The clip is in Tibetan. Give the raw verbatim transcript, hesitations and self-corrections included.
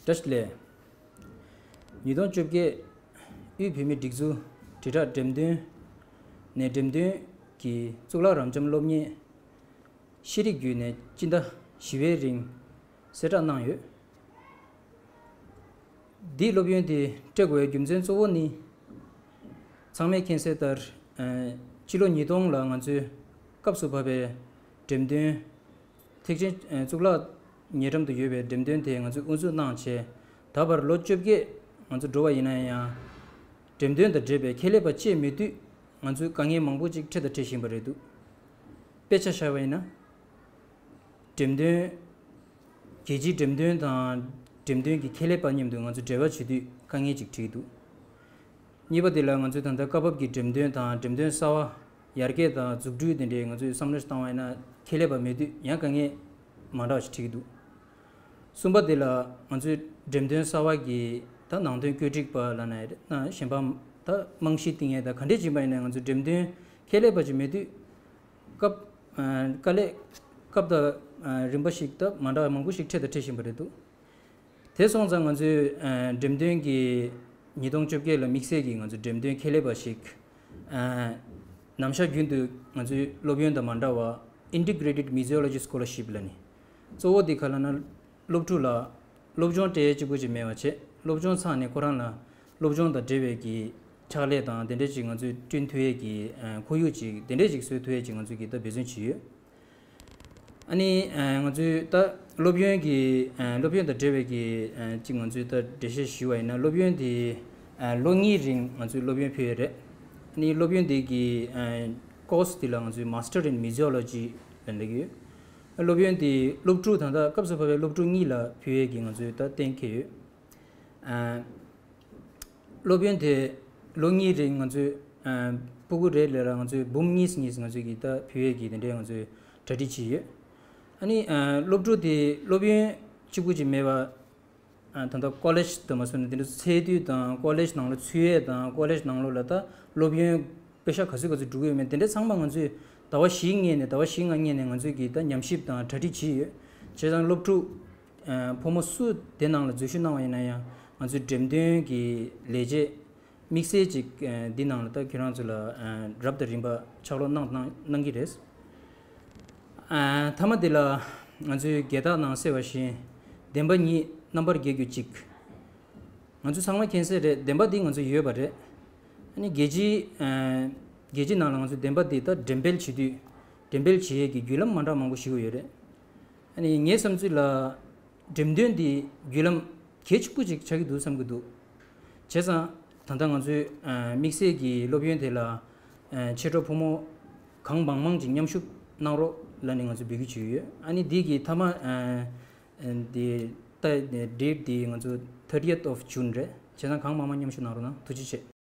བཀྲ་ཤིས་བདེ་ལེགས། ཉིས་སྟོང་བཅོ་བརྒྱད་དབུས་བོད་མིའི་སྒྲིག་འཛུགས་དྲིལ་བསྒྲགས་འགྲེམས་སྟོན་ནས་འགྲེམས་སྟོན་གྱི་གཙུག་ལག་རབ་འབྱམས་སློབ་གཉེར་ཤེས་རིག་བརྒྱུད་ནས་སྤྱི་ཟླ་བཞི་པའི་རིང་གསལ་བསྒྲགས་གནང་ཡོད། འདིའི་སློབ་ཡོན་དེ་སྤྲད་དགོས་པའི་རྒྱུ་མཚན་གཙོ་བོ་ནི། ཚང་མས་མཁྱེན་གསལ་ལྟར། ཨ། སྤྱི་ལོ་ཉིས་སྟོང་ལ་ང་ཚོས་སྐབས་སུ་བབས་པའི་འགྲེམས་སྟོན། ཐེག་ཆེན། ཨ། གཙུག་ལག་ཉེ་འགྲམ་དུ་ཡོད་པའི་འགྲེམས་སྟོན་དེ་ང་ཚོས་དབུ་འཛུགས་གནང་བྱས། ད་བར་ལོ་བཅོ་བརྒྱད་ང་ཚོ་འགྲོ་བ་ཡིན་ན་ཡང་། འགྲེམས་སྟོན་དང་འབྲེལ་བའི་ཁྱད་ལས་པ་སྤྱད་མེད་དུས། ང་ཚོས་དཀའ་ངལ་མང་པོ་ཅིག་འཕྲད་དང་འཕྲད་བཞིན་པ་རེད་འདུག་དཔེ་ཆ་བཞག་པ་ཡིན་ན། འགྲེམས་སྟོན། རྒྱལ་སྤྱིའི་འགྲེམས་སྟོན་དང་འགྲེམས་སྟོན་གྱི་ཁྱད་ལས་པ་མཉམ་དུ་ང་ཚོ་འབྲེལ་བ་བྱེད་དུས་དཀའ་ངལ་ཅིག་འཕྲད་ཀྱི་འདུག་གཉིས་པ་དེ་ལ་ང་ཚོས་ད་ལྟ་སྐབས་བབ་ཀྱི་འགྲེམས་སྟོན་དང་འགྲེམས་སྟོན་གསར་བ་ཡར་རྒྱས་དང་འཛུགས་སྐྲུན་དེ་འདྲའི་ང་ཚོས་བསམ་བློ་ཞིག་བཏང་བ་ཡིན་ན། ཁྱད་ལས་པ་མེད་དུས་ཡང་དཀའ་ངལ་མ་འདྲ་བ་ཞིག་འཕྲད་ཀྱི་འདུག་གསུམ་པ་དེ་ལ་ང་ཚོས་འགྲེམས་སྟོན་གསར་བ་གི་ད་ནང་དོན་བཀོད་སྒྲིག་པ་ལབ་ན་ཡང་ན། གཞན་པ་ད་རྨང་གཞི་བཏིང་ཡས་ད་ག་འདྲས་བྱེད་པ་ཡིན་ན། ང་ཚོས་འགྲེམས་སྟོན་ཁྱད་ལས་པ་ཅིག་མེད་དུས། སྐབས། ཨ། དཀའ་ལས། སྐབས་དང་། ཨ། རིམ་པ་ཞིག་ད་མ་འདྲ་བ་མང་པོ་ཞིག་འཕྲད་དང་འཕྲད་བཞིན་པ་རེད་འདུག་དེ་སོང་ཙང་ང་ཚོས། ཨ། འགྲེམས་སྟོན་གྱི། ཉིས་སྟོང་བཅོ་བརྒྱད་ལ་དམིགས་བསལ་གྱི་ང་ཚོས་འགྲེམས་སྟོན་ཁྱད་ལས་པ་ཞིག་ཨ། ནམ་ཞག་རྒྱུན་དུ་ང་ཚོའི་སློབ་ཡོན་དང་མ་འདྲ་བ། Integrated Museology Scholarship ལབ་ནས། གཙོ་བོ་དེ་ག་ལབ་ན། སློབ་ཕྲུག་ལ་སློབ་སྦྱོང་སྤྲད་ཡས་གཅིག་པུ་ཅིག་མེད་པ་བྱས། སློབ་སྦྱོང་ཚང་ནས་ཁོ་རང་ལ་སློབ་སྦྱོང་དང་འབྲེལ་བའི་གི་ཕྱག་ལས་དང་དེ་འདྲས་ཅིག་ང་ཚོས་བསྐྲུན་ཐུབ་ཡས་ཀྱི། ཨ། ཁོར་ཡུག་ཅིག་དེ་འདྲས་ཅིག་བཟོ་ཐུབ་ཡས་ཀྱི་ང་ཚོས་ཀྱི་ད་འབད་བརྩོན་བྱས་ཡོད། ཨ་ནི། ཨ། ང་ཚོའི་ད་སློབ་ཡོན་གྱི། ཨ། སློབ་ཡོན་དང་འབྲེལ་བའི་གི། ཨ། ཅིག་ང་ཚོས་ད་འགྲེལ་བཤད་ཞུས་པ་ཡིན་ན། སློབ་ཡོན་དེ། ཨ། ལོ་གཉིས་རིང་ང་ཚོས་སློབ་ཡོན་ཕུལ་ཡས་རེད། ཨ་ནི་སློབ་ཡོན་དེ་གི། ཨ། course དེ་ལ་ང་ཚོས་Master in Museology ལབ་འདོད་ཀྱི་ཡོད། སློབ་ཡོན་དེ་སློབ་ཕྲུག་ད་ལྟ་སྐབས་སུ་བབས་པའི་སློབ་ཕྲུག་གཉིས་ལ་ཕུལ་ཡས་ཀྱི་ང་ཚོས་ད་གཏན་འཁེལ་ཡོད། ཨ། སློབ་ཡོན་དེ་ལོ་གཉིས་རིང་ང་ཚོས། ཨ། སྤུ་གུ་རེ་ལ་ང་ཚོས་འབུམ་གཉིས་གཉིས་ང་ཚོས་ཀྱི་ད་ཕུལ་ཡས་ཀྱི་དེ་འདྲའི་ང་ཚོས་གྲ་སྒྲིག་བྱས་ཡོད། ཨ་ནི། ཨ། སློབ་ཕྲུག་དེ་སློབ་ཡོན་གཅིག་པུ་ཅིག་མེད་པ། ཨ། ད་ལྟ་ཀོ་ལེཇ་དུ་མ་སོང་ན་དེ་འདྲ་ཚད་དུས་དང་། ཀོ་ལེཇ་ནང་ལ་ཚུད་ཡས་དང་། ཀོ་ལེཇ་ནང་ལོགས་ལ་ད་སློབ་ཡོན་པེ་ཤག་ག་ཚོད་ག་ཚོད་འགྲོ་གི་ཡོད་མེད། དེ་འདྲ་ཚང་མ་ང་ཚོས་ཟླ་བ་བཞིའི་སྔོན་ནས། ཟླ་བ་བཞི་ལྔ་སྔོན་ནས་ང་ཚོས་ཀྱི་ད་ཉམས་ཞིབ་དང་གྲ་སྒྲིག་བྱས་ཡོད། བྱས་ཙང་སློབ་ཕྲུག་ཨ། ཕོ་མོ་སུ་དེ་ནང་ལ་འཛུལ་ཞུགས་གནང་བ་ཡིན་ན་ཡང་། ང་ཚོའི་འགྲེམས་སྟོན་གྱི་ལས་བྱེད་དམིགས་བསལ་ཅིག་ཨ། འདི་ནང་ལ་ད་ཁྱེད་རང་ཚོ་ལ། ཨ། རབ་དང་རིམ་པ་ཕྱག་ལོག་གནང་གནང་གནང་གི་རེད། ཨ། མཐའ་མ་དེ་ལ་ང་ཚོའི་རྒྱལ་རྟགས་ནང་གསལ་བ་བཞིན། བདེན་པ་གཉིས། རྣམ་པར་རྒྱལ་རྒྱུ་གཅིག་ང་ཚོ་ཚང་མ་མཁྱེན་གསལ་རེད། བདེན་པ་འདི་ང་ཚོ་ཡོད་པ་རེད། ཨ་ནི་རྒྱལ་སྤྱིའི། ཨ། རྒྱལ་སྤྱི་ནང་ལ་ང་ཚོ་བདེན་པ་འདི་ད་འགྲེམས་སྤེལ་བྱེད་དུས། འགྲེམས་སྤེལ་བྱེད་ཡས་ཀྱི་བརྒྱུད་ལམ་མ་འདྲ་མང་པོ་ཞིག་ཡོད་རེད། ཨ་ནི་ངའི་བསམ་ཚུལ་ལ། འགྲེམས་སྟོན་འདི་བརྒྱུད་ལམ་གལ་ཆེན་པོ་ཅིག་ཆགས་ཀྱི་འདུག་བསམ་གྱི་འདུག་བྱས་ཙང་ད་ལྟ་ང་ཚོའི། ཨ། དམིགས་བསལ་གྱི་སློབ་ཡོན་དེ་ལ། ཨ། མཆེད་གྲོགས་ཕོ་མོ་གང་མང་མང་ཅིག་མཉམ་ཞུགས་གནང་རོགས་ལབ་ནས་ང་ཚོས་འབོད་སྐུལ་ཞུས་ཡོད། ཨ་ནི་འདི་གི་མཐའ་མ། ཨ། འདི་ད་date འདི་ང་ཚོ་thirtieth of June རེད། བྱས་ཙང་གང་མང་མང་མཉམ་ཞུགས་གནང་རོགས་གནང་། ཐུགས་རྗེ་ཆེ།